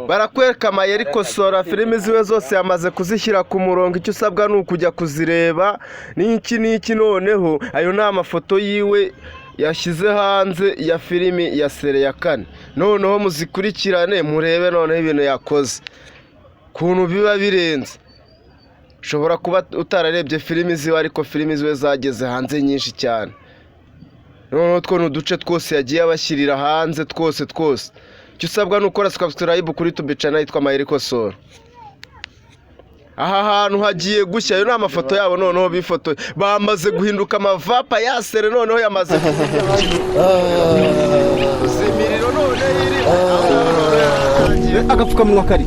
Barakwereka amayeri kosora filimi ziwe zose yamaze kuzishyira ku murongo. Icyo usabwa ni ukujya kuzireba n'iki n'iki. Noneho ayo ni amafoto yiwe yashyize hanze ya filimi ya série ya kane. Noneho muzikurikirane, murebe noneho ibintu yakoze ukuntu biba birenze. Ushobora kuba utararebye filimi ziwe, ariko filimi ziwe zageze hanze nyinshi cyane. Noneho two ni uduce twose yagiye abashyirira hanze twose twose. Icyo usabwa ni ukora subscribe kuri YouTube channel yitwa Mayeri Kosora. Aha hantu hagiye gushya. Ayo ni amafoto yabo noneho bifotoye bamaze guhinduka amavapa ya série. Noneho yamaze imiriro none iri. Agapfukamunwa kari?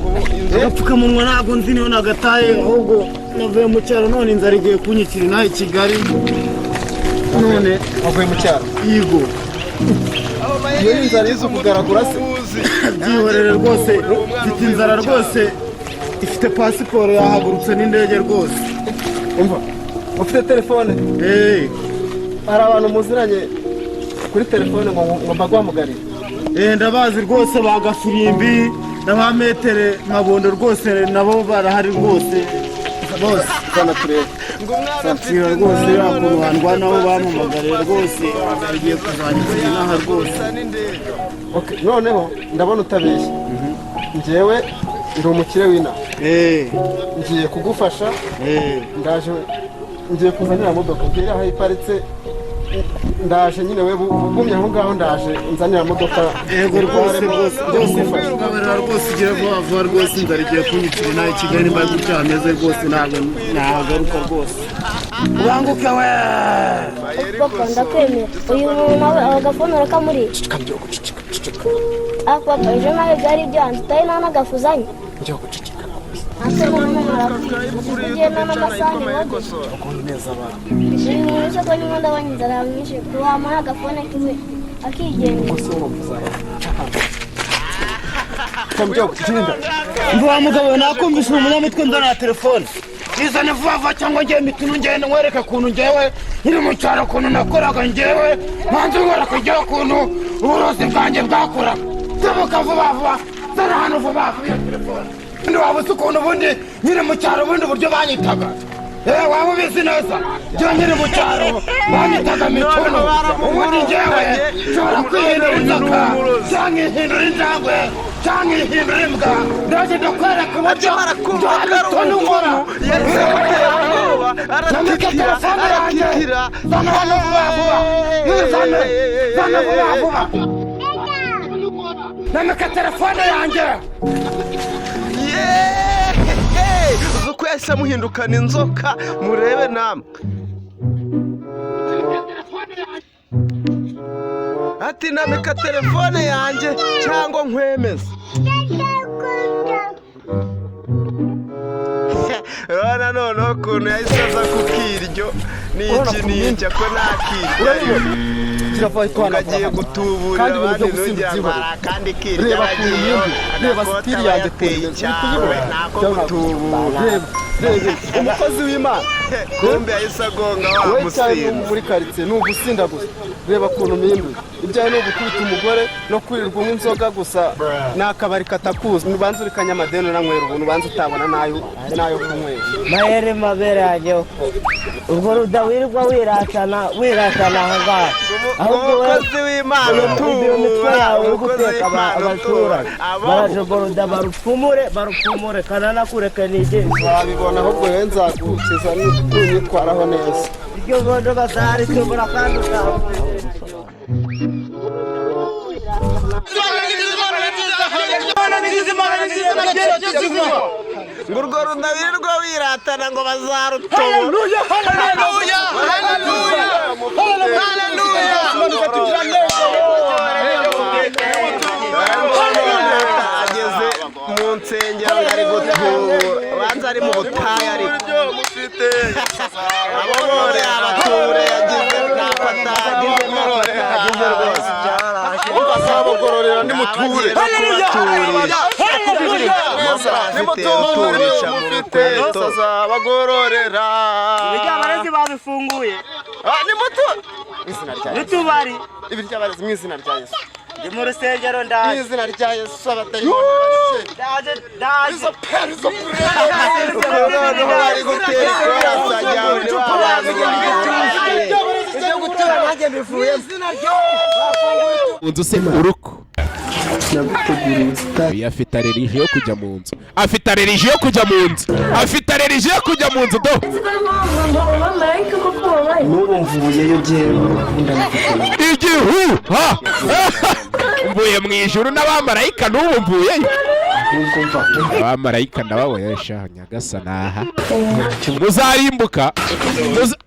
Agapfukamunwa ntabwo nzi niyo nagataye. Ahubwo navuye mu cyaro, none inzara igiye kunyikira inaha i Kigali none. Wavuye mu cyaro? Yigo. Iyo ni inzara izi kugaragura se? Byihorere rwose, mfite inzara rwose, ifite pasiporo, yahagurutse n'indege rwose. Umva, ufite telefone? Eee. Hari abantu muziranye kuri telefone ngo mbaguhamagarire? Eh, ndabazi rwose, ba Gafirimbi na ba Metere Mabondo rwose, nabo barahari rwose bose. Zana turebe. Ngo umwana afite Sira rwose, ya kuntu bandwanaho, bampamagariye rwose, igiye kuzanyikira inaha rwose. Okay, noneho ndabona utabeshya. Njyewe ndi umukire w'inaha. Ngiye kugufasha. Ndaje, ngiye kuzanira modoka, ngiye aho iparitse. Ndaje nyine, we ugumye aho ngaho, ndaje nzanira modoka. Yego rwose, rwose rwose, mbabarira rwose, ugira vuba vuba rwose, inzara igiye kunyicira inaha i Kigali. Nimba gutya hameze rwose, ntabwo nahagaruka rwose. Ubanguke we. Papa, ndakwemera. Uyu muntu nawe agafone urakamuriye? Ceceka mbyogo, ceceka, ceceka. Ah papa, ejo nawe byari byanze, utari nta n'agafu uzanye. Mbyogo, ceceka rwose. Ntase noneho murakwiye ugenda n'amasahani wogeje. Ukunda neza abantu. Uyu muntu se ko nyuma ndabona inzara yamwishe, wamuha agafone kiwe akigendera? Gusa urumva uzaba mbyogo, genda. Mva wa mugabo, nakumvise uri umunyamitwe. Nzana telefone, izane vuba vuba, cyangwa ngewe mitunu ngende nkwereke ukuntu ngewe nkiri mu cyaro ukuntu nakoraga. Ngewe manze nkwereke ngewe ukuntu uburozi bwanjye bwakoraga. Tebuka vuba vuba, zana hano vuba vuba iyo telefone. Ubundi waba uzi ukuntu ubundi nkiri mu cyaro ubundi buryo banyitaga? Eh, waba ubizi neza? Njyewe nkiri mu cyaro banyitaga Mitunu. Ubundi njyewe nshobora kwihindura inzoka, cyangwa ihindura injangwe, cyangwa ihindura imbwa. Ndaje ndakwereka uburyo Akimara kumva bya ko ari mitunu nkora. umuvumu, yahise amutera ubwoba, Nambika aratitira, telefone yanjye. aratitira. Zana hano vuba vuba. Zana, zana vuba vuba. Nambika telefone yanjye. Yeee! Uzi uko yahise amuhindukana inzoka? Murebe namwe. Ati: "Namika telefone yanjye cyangwa nkwemeze." Urabona noneho ukuntu yahise aza ku kiryo n'iki n'iki, ako nta kiryo. Kirava itwana. Agiye gutuburira Kandi ibintu abandi byo gusinda ntugira ngo ubyihorere. hari akandi kiryo. Reba ku Aragiyeho yindi, reba agakota style yanjye yateye ukuntu imeze. Uri icyawe kuyibona? nako Cyangwa gutubura. Reba, reba umukozi w'Imana. Kumbe yahise agonga wa Wowe cyane musinzi. muri karitsiye ni ugusinda gusa. Reba ukuntu mpinduye. Ibyawe ni ugukubita umugore no kwirirwa unywa inzoga gusa. Ni akabari katakuzi. Ubanza uri kanyamadeni, unanywera ubuntu, ubanza utabona n'ayo kunywera. Mayere, mabere yanjye, ubwo ruda wirirwa wiratana wiratana aho ngaho, ahubwo we Umukozi w'Imana iyo mitwe utubura yawe uri umukozi guteka w'Imana utubura abaturage abaho. Barajogoroda, barupfumure, barupfumure, kananakureke nigeze. Wabibona ahubwo wowe, nzagukiza nunyitwaraho neza. Iryo gondo bazaritubura kandi uzaho. Ngo urwo rudabirirwa wiratana ngo bazarutobora. Haleluya, haleluya, haleluya! Ageze mu nsengero ari gutubura, banza ari mu butayu, ariko abo bose abature yagize ntako atagize, ntako atagize rwose. Bazabagororera nimuture. Nimuture mu rukweto. Azabagororera. Abarezi babifunguye Nimuture mu izina rya Yesu. n'utubari. Ibiryabarezi mu izina rya Yesu. Ndi mu rusengero ndaje. Izina rya Yesu, abadayimoni bashye. Ndaje, ndaje. Izo peri, izo peri. Uko noneho bari gutera ikorasa ryawe. Ibyo gutura nanjye mbivuyemo. Mu nzu se uruko uyu afite allergie yo kujya mu nzu, afite allergie yo kujya mu nzu, afite allergie yo kujya mu nzu do. N'ubu mvuyeyo jyewe ndamufite. Igihuha! Mvuye mu ijuru n'abamarayika, n'ubu mvuyeyo. Ahubwo mva. Abamarayika ndababonye sha nyagasani, aha muzarimbuka.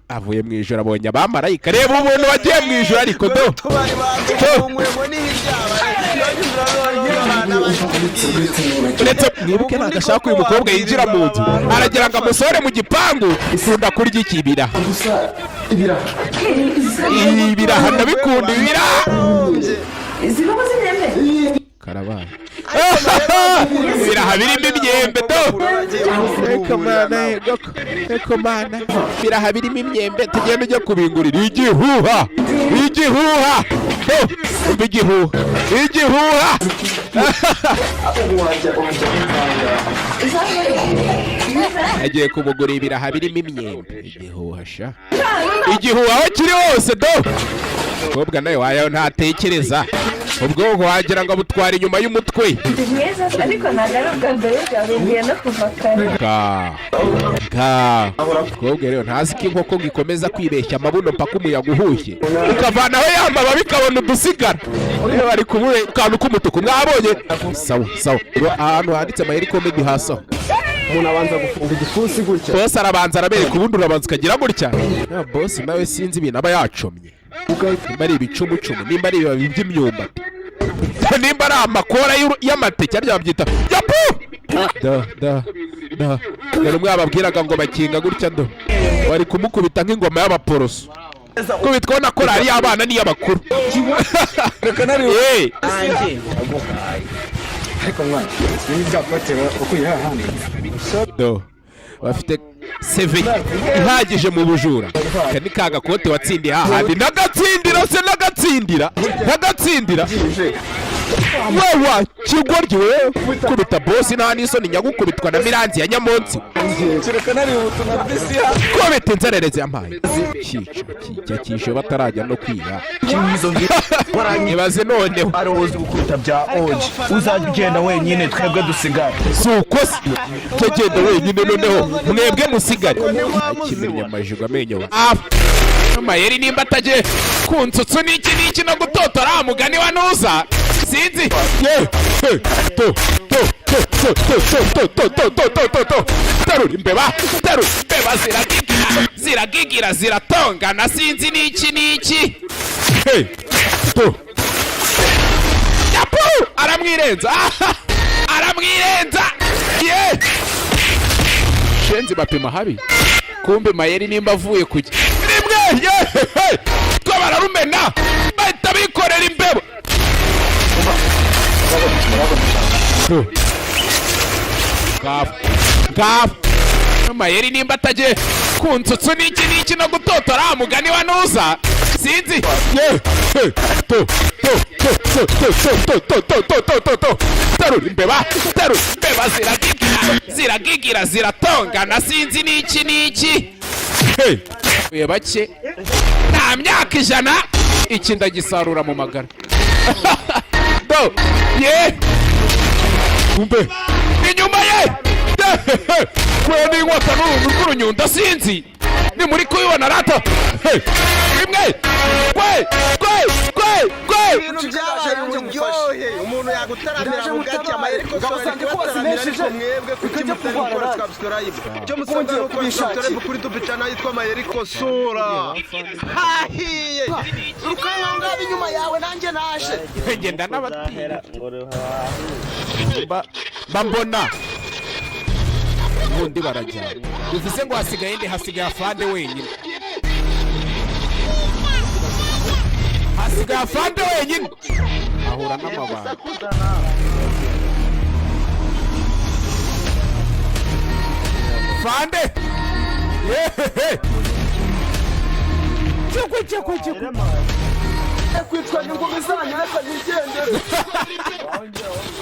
Avuye mu ijuru abonye abamarayika. Reba ubuntu wagiye mu ijuru ariko do. Tubari bagufunguye ngo Uretse mwibuke, ntabwo ashaka uyu mukobwa yinjira mu nzu, aragira ngo amusohore mu gipangu. Ukunda kurya iki? Ibiraha. Gusa ibiraha. Ibiraha ndabikunda, ibiraha. Zibamo z'imyembe. Karabaye, ibiraha birimo imyembe do. Eko mana, eko mana, ibiraha birimo imyembe, tugende ujye kubingurira. Igihuha, igihuha do, umva igihuha, igihuha. Wajya gutanga. Agiye kumugura ibiraha birimo imyembe. Igihuha sha, igihuha aho kiri hose do. Umukobwa nawe wayo ntatekereza, ubwonko wagira ngo abutwara inyuma y'umutwe. Ndi mwiza ariko ntabwo ari ubwa mbere, byabimbwiye no kuva kare. Ka ka mukobwa rero ntazi ko inkoko ngo ikomeza kwibeshya amabuno mpaka umuyaga uhushye ukavanaho ya mababi ikabona udusigara. Iyo bari kubure akantu k'umutuku mwabonye, sawa sawa. Ahantu handitse Amayeri Comedy hasi aho. Umuntu abanza gufunga igipfunsi gutya. Boss arabanza arabereka, ubundi urabanza ukagira gutya. Ya boss nawe sinzi ibintu aba yacomye, nimba ari ibicumucumu, nimba ari ibibabi by'imyumbati, nimba ari amakora y'amateke, arya babyita yapu da da da. Dore umwe yababwiraga ngo bakinga gutya do, bari kumukubita nk'ingoma y'abaporoso, kubitwaho na korali y'abana n'iy'abakuru. Eh, Ariko mwana, ibi byakotewe ukuye hahandi. Do bafite CV ihagije mu bujura. Aka ni ka gakote watsindiye hahandi, nagatsindira se, nagatsindira, nagatsindira wewa kigoryi we. Kubita boss nta n'isoni, nyagukubitwa na miranzi ya nyamunsi. Kubita inzererezi yampaye kica kijya kishe batarajya no kwiga. Ibaze noneho. Ari uzi gukubita bya oji, uzajya ugenda wenyine, twebwe dusigare. Si uko se cyo genda wenyine, noneho mwebwe musigare. Akimennye amajigo amenyo we. Amayeri nimba atagiye ku nsutsu n'iki n'iki no gutotora mugani wa nuza sinzi ye he to to to to to to to to to to to to terura imbeba, terura imbeba, ziragigira, ziragigira, ziratongana, sinzi n'iki n'iki. He to yapu, aramwirenza, aramwirenza ye shenzi bapima habi. Kumbe Mayeri nimba avuye kujya rimwe ye two bararumena bahita bikorera imbeba. Ngafu ngafu, Mayeri nimba atagiye ku nsutsu n'iki n'iki no gutotora mugani wa nuza sinzi ye he to to to to to to to to to to to to terura imbeba, terura imbeba, ziragigira, ziragigira, ziratongana, sinzi n'iki n'iki. Hey, uye bake nta myaka 100, iki ndagisarura mu magara do ye. Kumbe inyuma ye kwe n'inkota n'uruntu rw'urunyundo, sinzi ni muri kubibona rata. Hey, rimwe kwe kwe kwe kwe. Ibintu byabaye uburyohe, umuntu yagutaramira mu gake. Amayeri Kosora ari kubataramira, ariko mwebwe kuki mutari gukora subscribe? Icyo musabwa ni ukora subscribe kuri YouTube channel yitwa Amayeri Kosora. Hahiye rukayonga inyuma yawe, nanjye naje. Ngenda n'abatinya. Ngo ruhahe. Mba mbona ubundi barajyana, bivuze ngo hasigaye ndi, hasigaye afande wenyine, hasigaye afande wenyine ahura n'amabanga. Fande yehehe, cyekwe cyekwe cyekwe. Kwicwa n'ingumi zanyu, reka nigendere.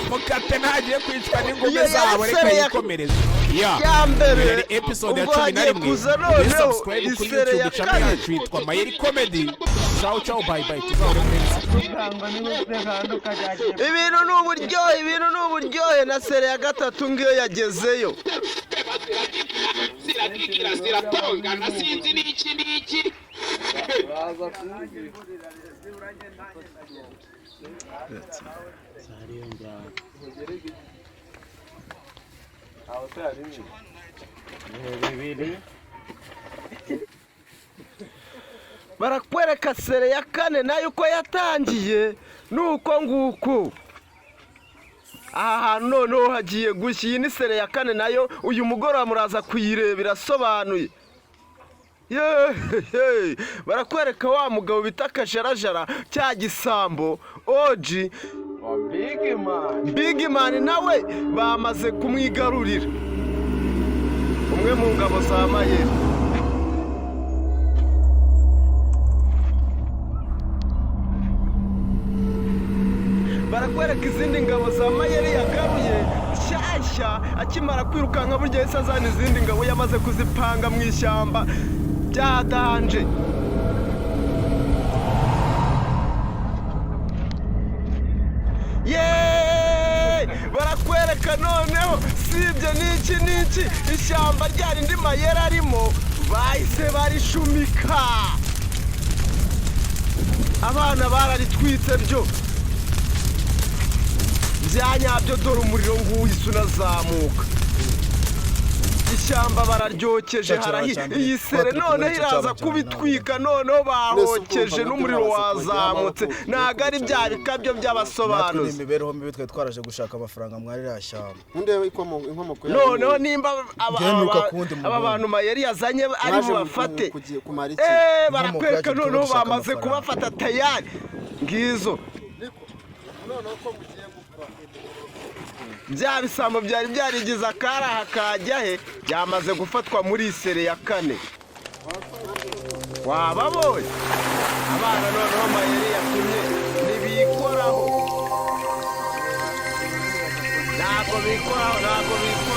Mukate ntagiye kwicwa n'ingumi Iyo zabo, yari reka sere yikomereze ya ya mbere. Yari episode ya Ubwo 11. hagiye kuza Muri noneho subscribe kuri isere ya YouTube channel kane. yacu yitwa Mayeri Comedy. Ciao ciao, bye bye, tuzahore muri. Ibintu ni uburyohe, ibintu ni uburyohe. Na sere ya gatatu ngiyo yagezeyo. Ziratikira, ziratongana, sinzi n'iki n'iki. Barakwereka sere ya kane nayo uko yatangiye, ni uko nguko. Aha hantu noneho hagiye gushya. Iyi ni sere ya kane nayo, uyu mugoroba muraza kuyireba, irasobanuye. Yehehe, barakwereka wa mugabo bita Kajarajara, cya gisambo oji Big Man, nawe bamaze kumwigarurira, umwe mu ngabo za Mayeri. Barakwereka izindi ngabo za Mayeri yagaruye nshyashya akimara kwirukanka. Burya yahise azana izindi ngabo, yamaze kuzipanga mu ishyamba byadanje. Yeee, barakwereka noneho sibyo n'iki n'iki, ishyamba rya rindi Mayeri arimo bahise barishumika, abana bararitwitse byo bya nyabyo. Dore umuriro nguyu unazamuka, ishyamba bararyokeje, harahi. Iyi sere noneho iraza kubitwika. Noneho bahokeje n'umuriro wazamutse, ntabwo ari bya bikabyo Natwe ni by'abasobanuzi. imibereho mibi, twari twaraje gushaka amafaranga mwari iriya shyamba. Nundebe inkomoko yayo. Noneho nimba Njyewe mperuka kuwundi aba muhungu. bantu Mayeri yazanye ari Mwaje bubafate. Kumara iki? Barakwereka yacu noneho turashaka bamaze amafaranga. kubafata tayari, ngizo. Noneho ko mugiye gupfa. Bya bisambo byari byarigize akaraha kajya he, byamaze gufatwa muri sere ya kane. Wababonye abana noneho Mayeri yatumye ntibikoraho, ntabwo bikoraho, ntabwo bikoraho.